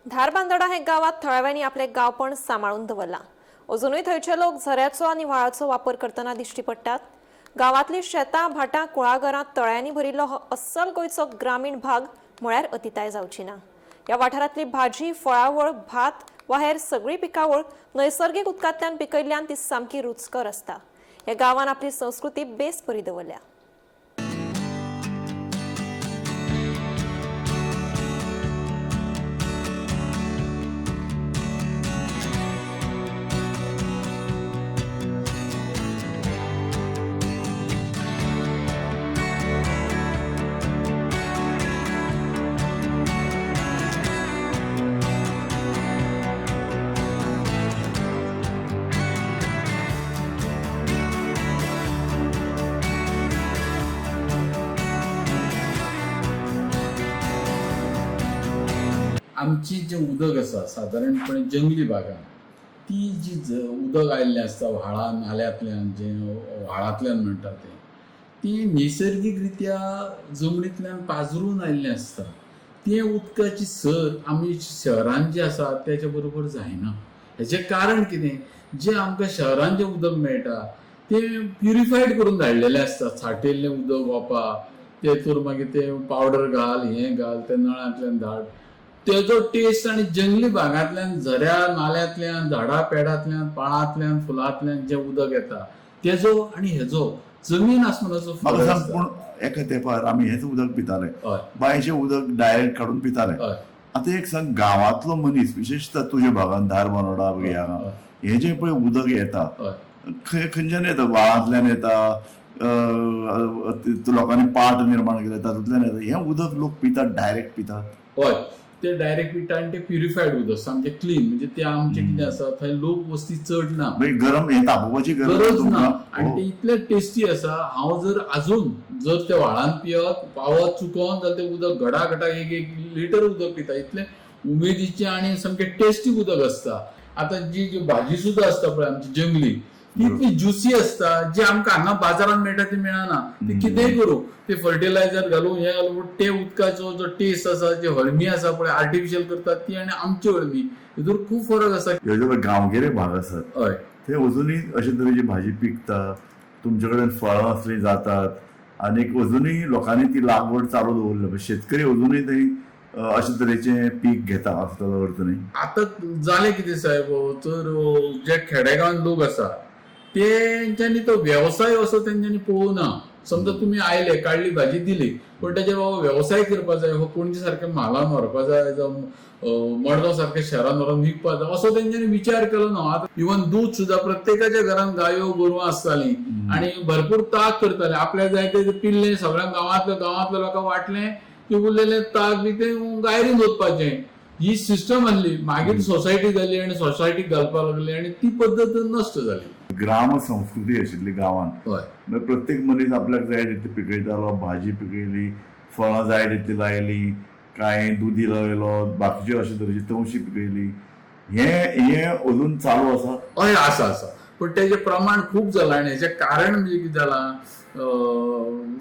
धारबांदोडा हे गावात थळाव्यांनी आपले गांवपण सांबाळून दवरलां. अजुनूय थंयचे लोक झऱ्याचो आनी व्हाळाचो वापर करतना दिश्टी पडटात. गांवांतली शेतां, भाटां, कुळागरां तळ्यांनी भरिल्लो हो अस्सल गोंयचो ग्रामीण भाग म्हळ्यार अतिताय जावची ना. ह्या वाठारांतली भाजी, फळावळ, भात वा हेर सगळी पिकावळ नैसर्गीक उदकांतल्यान पिकयल्ल्यान ती सामकी रुचकर आसता. ह्या गांवान आपली संस्कृती बेस बरी दवरल्या. आमची जें उदक आसा सादारणपणे जंगली भागान ती जी उदक आयिल्लें आसता व्हाळा नाल्यांतल्यान, जें व्हाळांतल्यान म्हणटा तें, ती नैसर्गीक रित्या जमनींतल्यान पाजरून आयिल्लें आसता. तें उदकाची सर आमी शहरान जी आसा तेच्या बरोबर जायना. हेचें कारण कितें, जें आमकां शहरान जें उदक मेळटा तें प्युरिफायड करून धाडलेलें आसता. साठयल्लें उदक वापा, तेतूर मागीर तें पावडर घाल, हें घाल, तें नळांतल्यान धाड, तेजो टेस्ट आनी जंगली भागांतल्यान झऱ्या नाल्यांतल्यान झाडां पेडांतल्यान पाळांतल्यान फुलांतल्यान जें उदक येता तेजो आनी हेजो जमीन आसमानाचो म्हाका फरक सांग, आसता. पूण एका तेंपार आमी हेंच उदक पिताले, हय, बांयचें उदक डायरेक्ट काडून पिताले. हय. आतां एक सांग, गांवांतलो मनीस विशेशतः तुज्या भागान धारबानोडा ह्या हय. हें जें पळय उदक येता, हय. खंय खंयच्यान येता, व्हाळांतल्यान येता, लोकांनी पाट निर्माण केले तातूंतल्यान येता, हें उदक लोक पितात, डायरेक्ट पितात. हय, ते डायरेक्ट पिता आनी ते प्युरिफायड उदक सामकें क्लीन. म्हणजे ते आमचें कितें आसा थंय लोक वस्ती चड ना, मागीर गरम हें तापोवपाची गरज ना तुमकां. आनी ते इतलें टेस्टी आसा. हांव जर आजून जर त्या व्हाळान पियत पावत चुकोन जाल्यार तें उदक घडा घडा एक एक लिटर उदक पिता, इतलें उमेदीचें आनी सामकें टेस्टी उदक आसता. आतां जी जी भाजी सुद्दां आसता पळय आमची जंगली, ती इतली ज्युसी आसता, जी आमकां हांगा बाजारांत मेळटा ती मेळना. ती कितेंय करूं, ते फर्टिलायझर घालूं, हें घालूं, पूण ते उदकाचो जो टेस्ट आसा, जी हळमी आसा पळय आर्टिफिशियल करतात ती आनी आमची हळमी हितूर खूब फरक आसा. ह्यो जे गांवगिरे भाग आसात, हय, ते अजुनूय अशे तरेची भाजी पिकता, तुमचे कडेन फळां असलीं जातात आनीक अजुनूय लोकांनी ती लागवड चालू दवरल्या. शेतकरी अजुनूय थंय अशे तरेचें पीक घेता असो ताजो अर्थ न्ही. आतां जालें कितें साहेब, तर जे खेडेगांवांत लोक आसा तेंच्यांनी तो वेवसाय असो तेंच्यांनी पळोवना. समजा तुमी आयले, काडली भाजी दिली, पूण तेजेर बाबा वेवसाय करपा जाय, हो पणजे सारके म्हालान व्हरपा जाय, जावं मडगांव सारके शहरान व्हरोन विकपा जाय, असो तेंच्यांनी विचार केलो ना. आतां इवन दूद सुद्दां प्रत्येकाच्या घरान गायो गोरवां आसतालीं आनी भरपूर ताक करताले. आपल्याक जाय ते पिल्लें सगळ्या गांवांतल्या लोकांक वांटलें की उरलेलें ताक बी तें गायरीन वचपाचें. ही सिस्टम आसली. मागीर सोसायटी जाली आनी सोसायटीक घालपाक लागली आनी ती पद्दत नश्ट जाली. ग्राम संस्कृती आशिल्ली गांवांत, हय, म्हणजे प्रत्येक मनीस आपल्याक जाय तितली पिकयतालो, भाजी पिकयली, फळां जाय तितली लायली, कांय दुदी लायलो, बाकीच्यो अशे तरेची तवशी पिकयली. हें हें अजून चालू आसा. हय, आसा आसा, पूण तेजें प्रमाण खूब जालां. आनी हेचें कारण म्हणजे कितें जालां,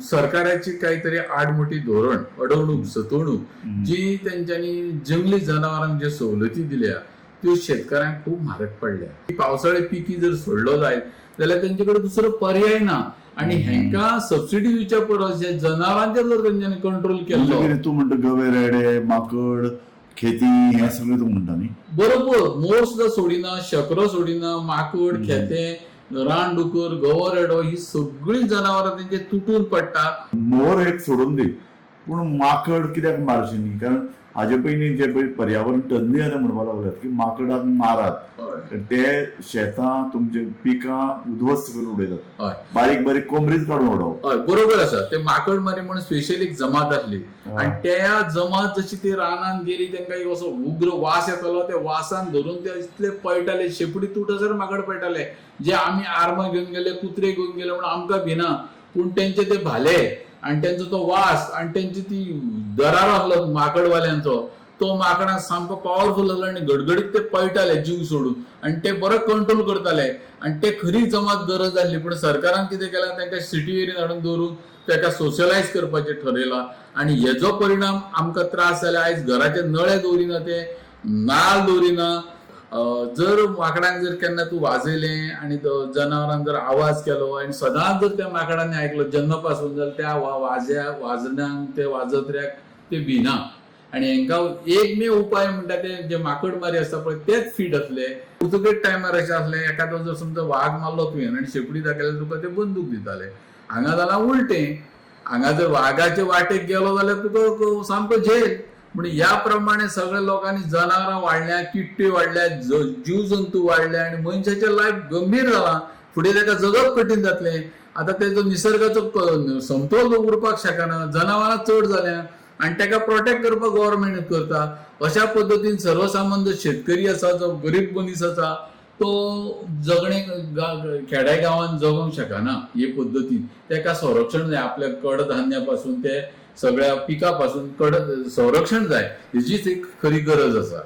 सरकाराची कांय तरी आडमोटी धोरण, अडवणूक, सतवणूक जी तेंच्यांनी जंगली जनावरांक ज्यो सवलती दिल्या त्यो शेतकारांक खूब म्हारग पडल्या. पावसाळे पिकी जर सोडलो जायत जाल्यार तेंचे कडेन दुसरो पर्याय ना आनी हेंकां सबसिडी दिवच्या परस हे जनावरांचेर जर तेंच्यांनी कंट्रोल केल्लो. म्हणजे तूं म्हणटा गवे रेडे, माकड, खेती, हें सगळें तूं म्हणटा न्ही. बरोबर, मोर सुद्दां सोडिना, शकरो सोडिना, माकड, खेतें, रानडुकर, गवो रेडो ही सगळीं जनावरां तेंचे तुटून पडटा. मोर एक सोडून दी, पूण माकड कित्याक मारचें न्ही? कारण हाजे पयलीं जे पळय पर्यावरण तज्ञ आतां म्हणपाक लागल्यात की माकडाक मारात, ते शेतां तुमचे पिकां उद्ध्वस्त करून उडयतात, हय, बारीक बारीक कोमरीच काडून उडोवप. हय, बरोबर आसा. ते माकड मारी म्हणून स्पेशल एक जमात आसली आनी त्या जमात जशी ती रानान गेली तेंकां एक असो उग्र वास येतालो, त्या वासान धरून ते इतले पळटाले, शेपडी तुटसर माकड पळटाले. जे आमी आर्मां घेवन गेले, कुत्रे घेवन गेले म्हणून आमकां भिना, पूण तेंचे ते भाले आनी तेंचो तो वास आनी तेंची ती दरार आसलो माकडवाल्यांचो, तो माकडांक सामको पावरफूल आसलो आनी गडगडीत ते पळटाले जीव सोडून आनी ते बरो कंट्रोल करताले. आनी ते खरी जमात गरज आसली, पूण सरकारान कितें केलां, तांकां सिटी वेरीन हाडून दवरून ताका सोशलायज करपाचें ठरयलां आनी हेजो परिणाम आमकां त्रास जाले. आयज घराचे नळे दवरिना ते, नाल दवरिना. जर माकडांक जर केन्ना तूं वाजयलें आनी जनावरान जर आवाज केलो आनी सदांच जर त्या माकडांनी आयकलो जन्म पासून जाल्यार त्या वाज्या वाजण्यांक ते वाजत्र्याक ते भिना. आनी हेंकां एकमेव उपाय म्हणटा ते जे माकडमारी आसता पळय तेच फीट आसले. पुर्तुगेज टायमार अशें आसलें, एखादो जर समजा वाग मारलो तुवें आनी शेपडी दाखयल्यार तुका ते बंदूक दिताले. हांगा जालां उलटें, हांगा जर वागाचे वाटेक गेलो जाल्यार तुका सामको झेल. पूण ह्या प्रमाणे सगळ्या लोकांनी जनावरां वाडल्या, किट्ट्यो वाडल्या, जीव जंतू वाडल्या आनी मनशाचें लायफ गंभीर जालां. फुडें ताका जगप कठीण जातलें. आतां तेजो निसर्गाचो समतोल उरपाक शकना, जनावरां चड जाल्या आनी ताका प्रोटेक्ट करपाक गव्हर्मेंट करता. अशा पद्दतीन सर्वसामान्य शेतकरी आसा, जो गरीब मनीस आसा, तो जगणे खेड्या गांवांत जगोंक शकना हे पद्दतीन. ताका संरक्षण जाय, आपल्या कडधान्या पासून ते सगळ्या पिका पासून संरक्षण जाय, हेजीच एक खरी गरज आसा.